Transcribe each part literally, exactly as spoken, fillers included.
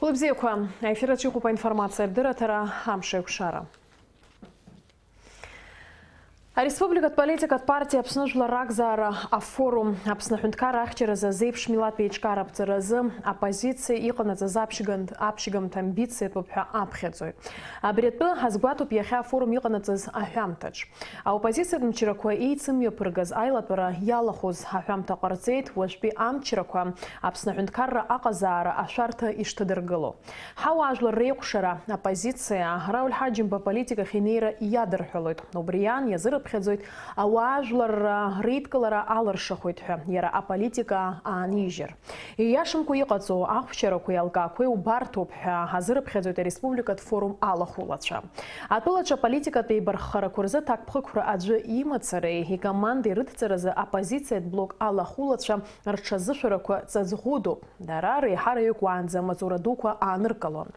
Лыбзиақәа, аефир аҿы иҟоуп аинформациатә дырраҭара, амш еиқәшара. Ареспубликатә политикатә партиа Аԥсны Жәлар Ракзаара афорум Аԥсны аҳәынҭқарра ахьчаразы азеиԥш милаҭтә еиҿкаара аԥҵаразы оппозициа иҟанаҵаз аԥшьган-, аԥшьгамҭа амбициатәуп ҳәа аԥхьаӡоит. Абри атәы ҳазгәаҭоуп иахьа афорум иҟанаҵаз аҳәамҭаҿ. Аоппозициатә мчрақәа еицымҩаԥыргаз аилатәара иалахәыз аҳәамҭа ҟарҵеит уажәтәи амчрақәа Аԥсны аҳәынҭқарра аҟазаара ашәарҭа ишҭадыргыло. Ҳауаажәлар реикәшара, оппозициа, Рауль Ҳаџьымба аполитикахь инеира иадырҳәалоит. Убри аан иазырыԥхьаӡоит ауаажәларра реидкылара алыршахоит ҳәа, иара аполитика аанижьыр. Ииашамкәа иҟаҵоу ахәшьарақәеи алкаақәеи убарҭоуп ҳәа азырыԥхьаӡоит ареспубликатә форум алахәылацәа. Атәылаҿы аполитикатә еибарххарақәа рзы ҭакԥхықәра аӡәы имацареи икомандеи рыдҵаразы аоппозициатә блок алахәылацәа рҽазышәарақәа ҵаҵӷәыдоуп. Дара реиҳараҩык уаанӡа амаҵура дуқәа ааныркылон.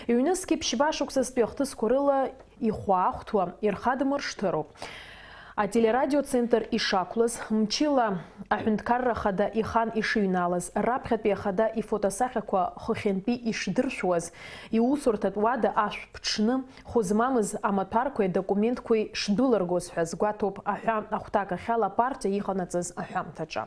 Ҩнызқьи ԥшьба шықәсазтәи ахҭысқәа рыла ихәаахәҭуа ирхадмыршҭыроуп. Ателерадиоцентр ишақәлаз, мчыла аҳәынҭқарра ахада ихан ишыҩналаз, раԥхьатәи ахада ифотосахьақәа хыхьынтәи ишдыршәуаз, иусурҭатә уада ашә ԥҽны, хәы змамыз амаҭәарқәеи адокументқәеи шдәылыргоз ҳәа азгәаҭоуп аҳәа ахәҭакахьала апартиа иҟанаҵаз аҳәамҭаҿы.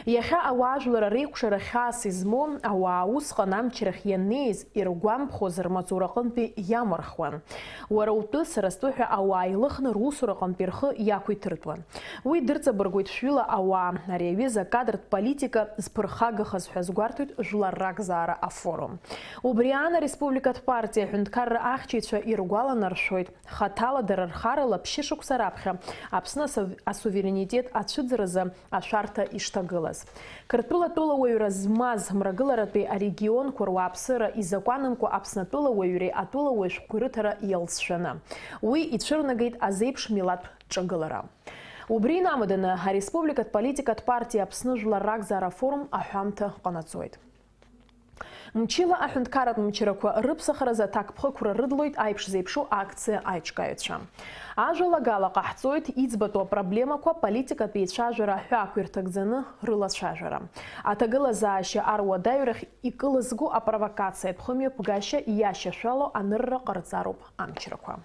Иахьа ауаажәлар реикәшара хьаас измоу ауаа усҟан амчрахь ианнеиз иргәамԥхоз рмаҵураҟынтәи иамырхуан. Уара утәы, сара стәы ҳәа ауаа еилыхны русураҟынтәи рхы иақәиҭыртәуан. Уи дырҵабыргуеит шәҩыла ауаа. Ари аҩыза акадртә политика зԥырхагахаз ҳәа азгәарҭоит Жәлар ракзаара афорум. Убри аан ареспубликатә партиа аҳәынҭқарра ахьчаҩцәа иргәаланаршәоит, хаҭала дара рхарала ԥшьышықәса раԥхьа Аԥсны асов-, асуверенитет ацәыӡразы ашәарҭа ишҭагылаз. Қырҭтәыла атәылауаҩра змаз мрагыларатәи арегионқәа руааԥсыра изакәанымкәа Аԥсны атәылауаҩреи атәылауаҩ шәҟәқәеи рыҭара иалҵшәаны. Уи ицәырнагеит азеиԥш милаҭтә ҿагылара. Убри инамаданы, ареспубликатә политикатә партиа Аԥсны Жәлар ракзаара афорум аҳәамҭа ҟанаҵоит. Мчыла аҳәынҭқарратә мчрақәа рыԥсахразы аҭакԥхықәра рыдлоит аиԥш зеиԥшу акциа аиҿкааҩцәа. Ажәалагала ҟаҳҵоит иӡбатәу апроблемақәа, политикатә еицәажәара аҳәаақәа ирҭагӡаны рылацәажәара. Аҭагылазаашьа аруадаҩрахь икылызго апровокациатә хымҩаԥгашьа иашьашәало анырра ҟарҵароуп амчрақәа.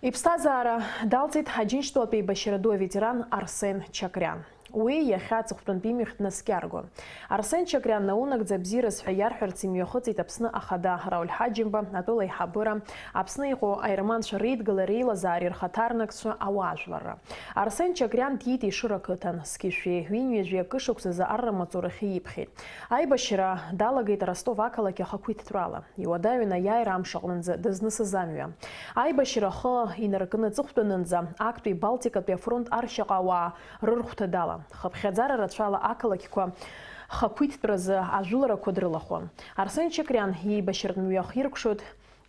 Иԥсҭазаара далҵит Аџьынџьтәылатә еибашьра ду аветеран Арсен Чакриан. Уи иахьа аҵыхәтәантәи имҩахь днаскьаргон. Арсен Чакриан наунагӡа абзиараз ҳәа иарҳәарц имҩахыҵит Аԥсны Ахада Рауль Ҳаџьымба, атәыла аиҳабыра, Аԥсны иҟоу аерманцәа реидгылареи реилазаареи рхаҭарнакцәа, ауаажәларра. Арсен Чакриан диит Ешыра ақыҭан, зқьи шәи ҩынҩажәи акы шықәсазы арра маҵурахьы иԥхьеит. Аибашьра далагеит Ростов ақалақь ахақәиҭтәрала. Иуадаҩын аиааира амш аҟнынӡа дызнысыз амҩа. Аибашьра ахы инаркны аҵыхәтәанынӡа, актәи Балтикатәи афронт аршьаҟа ауаа рырхәҭа далан. Хыԥхьаӡара рацәала ақалақьқәа хақәиҭтәразы ажәыларақәа дрылахәын. Арсен Чакриан иеибашьратә мҩа ахиркәшоит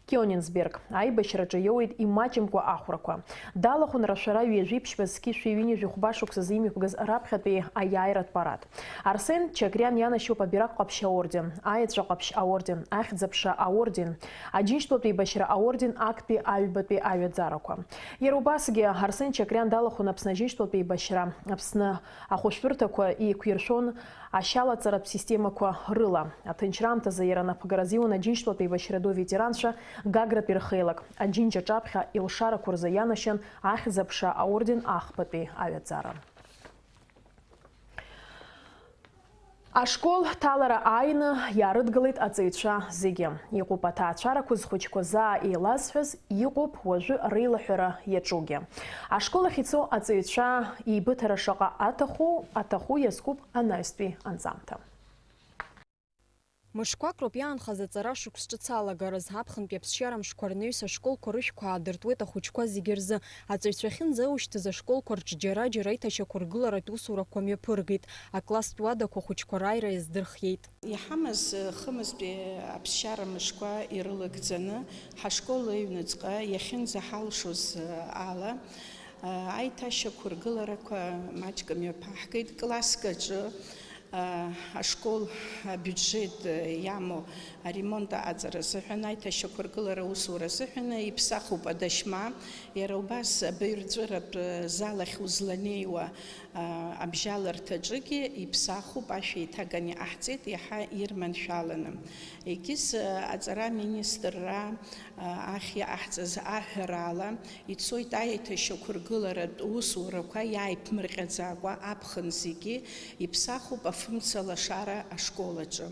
Кёнигсберг. Аибашьраҿы иоуеит имаҷымкәа ахәрақәа. Далахәын рашәара ҩажәи ԥшьба зқьи шәи ҩынҩажәи хәба шықәсазы имҩаԥгаз раԥхьатәи аиааиратә парад. Арсен Чакриан ианашьоуп абираҟ ҟаԥшь аорден, аеҵәа ҟаԥшь аорден, ахьӡ-аԥша аорден, Аџьынџьтәылатә еибашьра аорден, актәи аҩбатәи аҩаӡарақәа. Иара убасгьы Арсен Чакриан далахәын Аԥсны Аџьынџьтәылатә еибашьра, Аԥсны ахәышәтәырҭақәа еиқәиршәон ашьалаҵаратә системақәа рыла. Аҭынчра аамҭазы иара напыгара азиуан Аџьынџьтәылатә еибашьра ду аветеранцәа Гагратәи рхеилак, Аџьынџь аҿаԥхьа илшарақәа рзы ианашьан ахьӡ-аԥша аорден ахԥатәи аҩаӡара. Ашкол ҭалара ааины иаарыдгылеит аҵаҩцәа зегьы. Иҟоуп аҭаацәарақәа зхәыҷқәа заа еилазҳәаз, иҟоуп уажәы реилаҳәара иаҿугьы. Ашкол ахь ицо аҵаҩцәа еибыҭара шаҟа аҭаху, аҭаху иазкуп анаҩстәи анҵамҭа. Мышқәак роуп иаанхаз аҵара шықәс ҿыц алагараз. Аԥхынтәи аԥсшьара мшқәа рнаҩс ашколқәа рышәқәа аадыртуеит ахәыҷқәа зегьы рзы. Аҵаҩцәа ахьынӡаушьҭыз ашколқәа рҿы џьара-џьара аиҭашьақәыргыларатә усурақәа мҩаԥыргеит. Акласстә уадақәа ахәыҷқәа рааира иаздырхиеит. Иҳамаз хымызтәи аԥсшьара мышқәа ирылагӡаны, ҳашкол аҩныҵҟа иахьынӡаҳалшоз ала, аиҭашьақәыргыларақәа маҷк мҩаԥаҳгеит. Класск аҿы Ашкол абиуџьет иамоу аремонт аҟаҵара азыҳәан, аиҭашьақәыргылара аусура азыҳәан иԥсахуп адашьма. Иара убас абаҩрҵәыратә зал ахь узланеиуа абжьаларҭаҿгьы иԥсахуп, ашә еиҭаганы иҟаҳҵеит, иаҳа ирманшәаланы. Егьыс аҵара аминистрра ахь иҟаҳҵаз аҳәарала, ицоит аиҭашьақәыргыларатә усурақәа иааиԥмырҟьаӡакәа, аԥхын зегьы иԥсахуп афымца лашара ашкол аҿы.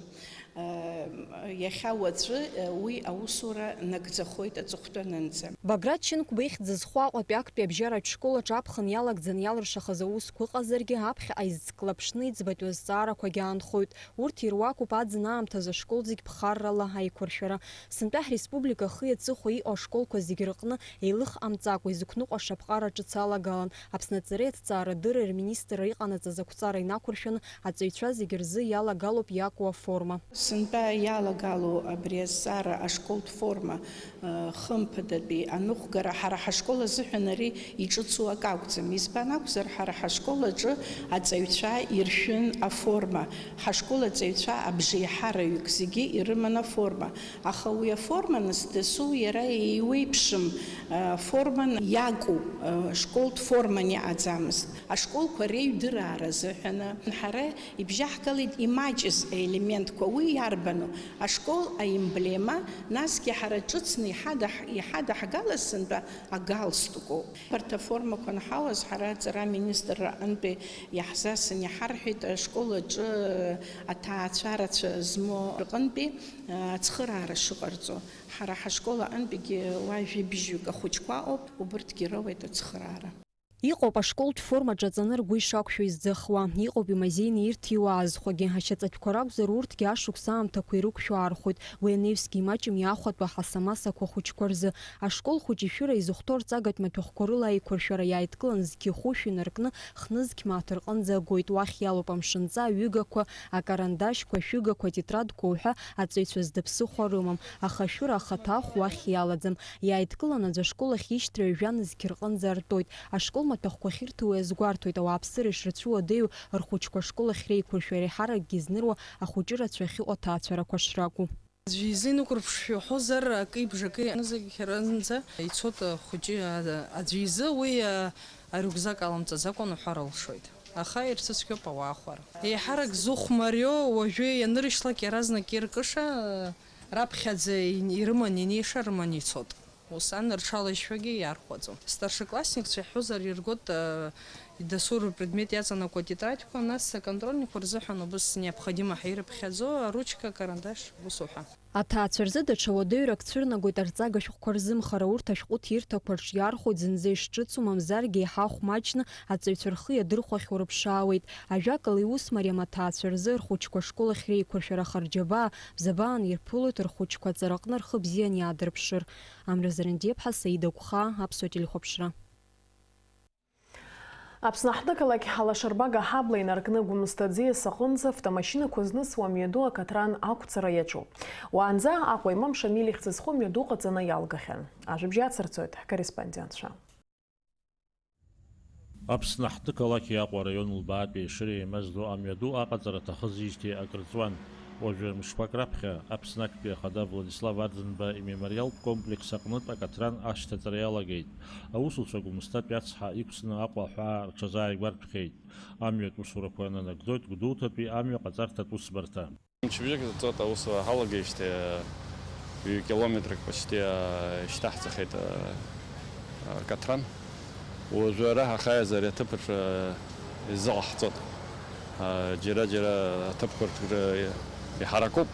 Иахьа уаҵәы уи аусура нагӡахоит аҵыхәтәанынӡа. Баграт Шьынқәба ихьӡ зху Аҟәатәи актәи абжьаратә школ аҿы аԥхын иалагӡаны иалыршахаз аусқәа ыҟазаргьы, аԥхьаҟа изҵклаԥшны иӡбатәу азҵаарақәагьы аанхоит. Урҭ ируакуп аӡын аамҭазы ашкол зегь ԥхаррала аиқәыршәара. Сынтәа ҳреспублика ахи аҵыхәеи иҟоу ашколқәа зегь рыҟны еилых ҟамҵакәа изықәныҟәаша аԥҟара ҿыц алагалан. Аԥсны аҵареи аҭҵаарадырреи рминистрра иҟанаҵаз ақәҵара инақәыршәаны аҵаҩцәа зегь рзы иалагалоуп иакәу аформа. Сынтәа иалагалоу абри азҵаара ашколтә форма, э, хымԥадатәи аныҟәгара ҳара ҳашкол азыҳәан ари иҿыцу акы акәӡам. Избан акәзар, ҳара ҳашкол аҿы аҵаҩцәа иршәын аформа. Ҳашкол аҵаҩцәа абжеиҳараҩык зегьы ирыман аформа. Аха уи аформа, нас, дасу иара еиуеиԥшым, э, форман иакәу, э, школтә форман иҟаӡамызт. Ашколқәа реиҩдыраара азыҳәаны ҳара ибжьаҳгалеит имаҷыз аелементқәа. Уи иарбану? Ашкол аемблема, насгьы ҳара ҿыцны иҳадаҳ-, иҳадаҳгалаз сынтәа агалстукоуп. Абарҭ аформақәа анҳауаз, ҳара аҵара аминистрра аҟынтәи иаҳзасын, иҳарҳәеит, ашкол аҿы аҭаацәарацәа змоу рҟынтәи ацхыраара шыҟарҵо. Ҳара ҳашкол аҟынтәигьы уа жәибжьҩык ахәыҷқәа ыҟоуп, убырҭгьы роуеит ацхыраара. Иҟоуп ашколтә форма ҿаҵаны ргәы ишақәшәо изӡахуа, иҟоуп имазеины ирҭиуа аазхәагьы, ашьаҵатәқәа ракәзар, урҭгьы ашықәс аамҭақәа ирықәшәо аархәоит, уи анаҩсгьы имаҷым иаахәатәу аҳасамасақәа ахәыҷқәа рзы. Ашкол хәыҷы ишәыра изыхәҭоу рҵагатә маҭәахәқәа рыла аиқәыршәара иааидкылан зқьы хәышә инаркны хнызқь мааҭ рҟынӡа агоит, уахь иалоуп амшынҵа, аҩыгақәа, акарандашьқәа, ашәыгақәа, атетрадқәа уҳәа аҵаҩцәа зда ԥсыхәа рымам, аха ашәыра ахаҭа ахә уахь иалаӡам. Иааидкылан аӡә ашкол ахь ишьҭра ҩажәа нызқь рҟынӡа артоит. Ашкол маҭәахәқәа ахьырҭо уи азгәарҭоит, ауааԥсыра ишрацәуадаҩу рхәыҷқәа ашкол ахь реиқәыршәара иҳаракгьы изныруа ахәыҷы рацәа ахьыҟоу аҭаацәарақәа шракәу. Аӡәы изы инықәырԥшшәа иуҳәозар, акы-ибжакы анызегь ранӡа ицоит ахәыҷы, а-, аӡәы изы уи, а, арюкзак аламҵаӡакәан уҳәар алшоит. Аха ирцәыцәгьоуп ауаа хәара. Еиҳарак зыхә мариоу уажәы ианыршьлак иаразнак иркыша, раԥхьаӡа ин-, ирыман инеиша рыман ицот. Ус ан рҽалазшәагьы иархәаӡом. Старшеклассникцәа иаҳҳәозар иргот, а, дасу рпредмет иаҵанакуа атетрадқәа, нас аконтрольникқәа рзыҳәан убыс необходимо ҳәа ирыԥхьаӡо, аручка, акарандаш, ус уҳәа. Аҭаацәа рзы даҽа уадаҩрак цәырнагоит арҵага шәҟәқәа рзымхара, урҭ ашәҟәы ҭирҭақәа рҿы иархәоит зынӡа ишҿыцу, мамзаргьы еиҳа ахә маҷны аҵаҩцәа рхы иадырхәахьоу рыԥшаауеит. Ажәакала, иус мариам аҭаацәа рзы рхәыҷқәа ашкол ахь реиқәыршәара харџьабаа, бзабаан ирԥылоит, рхәыҷқәа аҵараҟны рхы бзиан иаадырԥшыр. Амра Зарандиаԥҳа, Саида Гәхаа, Аԥсуа телехәаԥшра. Аԥсны аҳҭнықалақь алашарбага аҳабла инаркны Гәымсҭа аӡиас аҟынӡа автомашьынақәа знысуа амҩаду акаҭран ақәҵара иаҿуп. Уаанӡа Аҟәа имам Шамиль ихьӡ зху амҩаду ҟаҵаны иалгахьан. Ажәабжь ацырҵоит ҳкорреспондентцәа. Аԥсны аҳҭнықалақь Аҟәа араион лбаатәи Ешыра еимаздо амҩаду аҟаҵара аҭахызижьҭеи акыр ҵуан. Уажәы мышқәак раԥхьа Аԥсны актәи ахада Владислав Арӡынба имемориалтә комплекс аҟнытә акаҭран ашьҭаҵара иалагеит. Аусуцәа Гәымсҭатәи ацҳа иқәсны Аҟәа аҳәаа рҽазааигәарҭәхьеит. Амҩатә усурақәа нанагӡоит Гәдоуҭатәи амҩа ҟаҵарҭатә усбарҭа. Мчыбжьык ҵуеит аусура ҳалагеижьҭеи, ҩ-километрак почти, а, ишьҭаҳҵахьеит, а, а, акаҭран. Уажәы ара ҳахааиз ари аҭыԥ аҿы, а, изыҟаҳҵоит. А, џьара-џьара аҭыԥқәа рҭыгра иҳаракуп,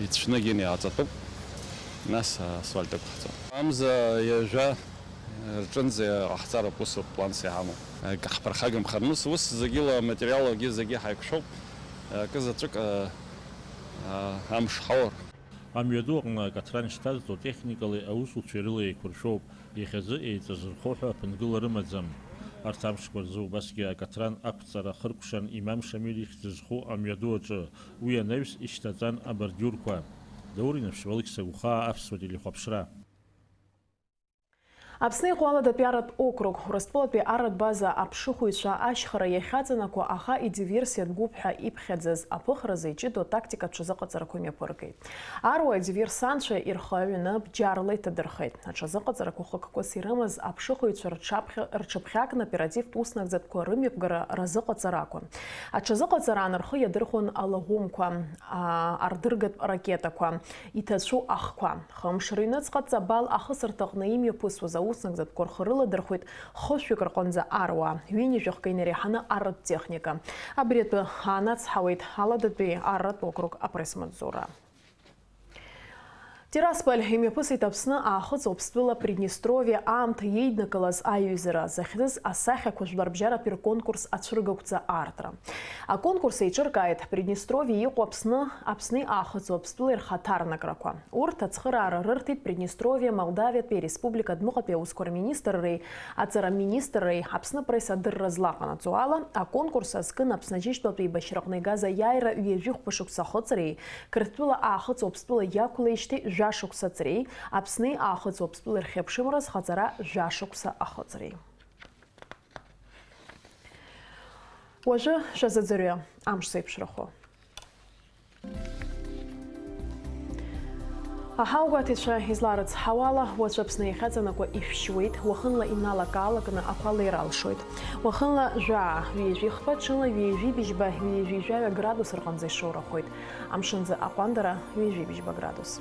ицәнагьы иааҵатәуп, нас асфальт ықәҳҵоит. Амза ҩажәа рҿынӡа иҟаҳҵароуп, усоуп планс иҳамоу. Акы ҳԥырхагамхарым, ус, ус зегьы ла аматериалгьы зегьы ҳаиқәшәоуп, акы заҵәык, а, а, амш ҳаур. Амҩаду аҟны акаҭран шьҭазҵо техникалеи аусуцәеи рыла еиқәыршәоуп, иахьазы еиҵазырхо ҳәа аԥынгыла рымаӡам. Арҭ амшқәа рзы убасгьы акаҭран ақәҵара ахыркәшан имам Шамиль ихьӡ зху амҩаду аҿы, уи анаҩс ишьҭаҵан абордиурқәа. Даур Инаԥшьба, Алықьса Гәхаа, Аԥсуа телехәаԥшра. Аԥсны иҟоу аладатәи арратә округ, Урыстәылатәи арратә база аԥшыхәыҩцәа ашьхара иахьаҵанакуа аха идиверсиатә гәыԥ ҳәа иԥхьаӡаз аԥыхразы иҷыдоу атактикатә ҽазыҟаҵарақәа мҩаԥыргеит. Аруаа диверсантцәа ирхы аҩны бџьарла иҭадырхеит. Аҽазыҟаҵарақәа хықәкыс ирымаз аԥшыхәыҩцәа рҽаԥхьа-, рҽыԥхьакны оперативтә уснагӡатәқәа рымҩаԥгара разыҟаҵара акәын. Аҽазыҟаҵараан рхы иадырхәон алаӷәымқәа, аа, ардыргатә ракетақәа, иҭацәу ахқәа. Хымш рыҩныҵҟа Ҵабал ахысырҭаҟны имҩаԥысуаз ауснагӡатәқәа рхы рыладырхәеит хышәҩык рҟынӡа аруаа, ҩынҩажәахкы инареиҳаны арратә техника. Абри атәы аанацҳауеит аладатәи арратә округ апресс-маҵзура. Тирасполь имҩаԥысит Аԥсны Аахыҵ Уаԥстәыла Приднестровиа аамҭа иеиднакылаз аиҩызара захьӡыз асахьақәа жәларбжьаратәи рконкурс ацәыргақәҵа аартра. Аконкурс еиҿыркааит Приднестровиа иҟоу Аԥсны, Аԥсни Аахыҵ Уаԥстәылеи рхаҭарнакрақәа. Урҭ ацхыраара рырҭеит Приднестровиа Молдавиатәи Ареспублика адәныҟатәи аусқәа рминистрреи аҵара министрреи Аԥсны апресс адырра злаҟанаҵо ала, аконкурс азкын Аԥсны Аџьынџьтәылатәи еибашьраҟны игаз аиааира ҩажәи хәба шықәса ахыҵреи, Қырҭтәыла Аахыҵ Уаԥстәыла иақәлеижьҭеи жәа шықәса ҵреи, Аԥсни Аахыҵ Уаԥстәылеи рхьыԥшымра зхаҵара жәа шықәса ахыҵреи. Уажәы шәазыӡырҩы, амш зеиԥшрахо. Аҳауагәаҭаҩцәа изларыцҳауала, уаҵәы Аԥсны иахьаҵанакуа ишәшьуеит, уахынла иналакаалакны ақәа леира алшоит. Уахынла жәаа, ҩажәи хԥа, ҽынла ҩажәи быжьба, ҩажәи жәаҩа градус рҟынӡа ишоурахоит. Амшынӡы аҟәандара ҩажәи быжьба градус.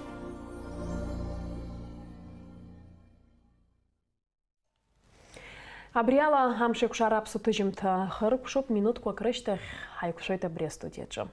Абри ала амш еикәшара аԥсуа ҭыжьымҭа хыркәшоуп, минуҭқәак рышьҭахь ҳаиқәшәоит абри астудиаҿы.